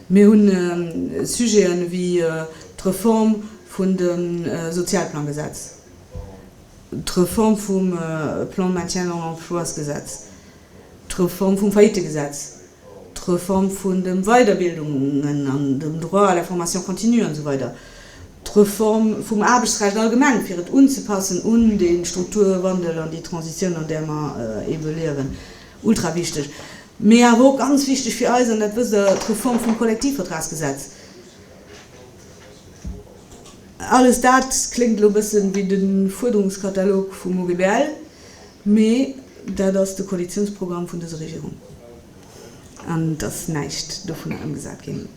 Mir hu Sujeten ewéi d'Reform vun dem Sozialplangesetz, d'Reform vum Plan de maintien dans l'emploi-s-Gesetz, d'Reform vum Faillittegesetz, d'Reform vun de Weiderbildungen an dem Droit à la formation continue an esou weider, d'Reform vum Aarbechtsrecht allgemeng, fir et unzepassen un dee Strukturwandel an déi Transitioun, an där mer eebe liewen, ultra wichteg. Mee awer och ganz wichteg fir eis, an dat wësst Der, d'Reform vum Kollektivvertragsgesetz. Alles dat kléngt elo e bësse wéi de Fuerderungskatalog vum OGBL, mee dat ass de Koalitiounsprogramm vun dëser Regierung an et ass näischt dovunner ëmgesat ginn.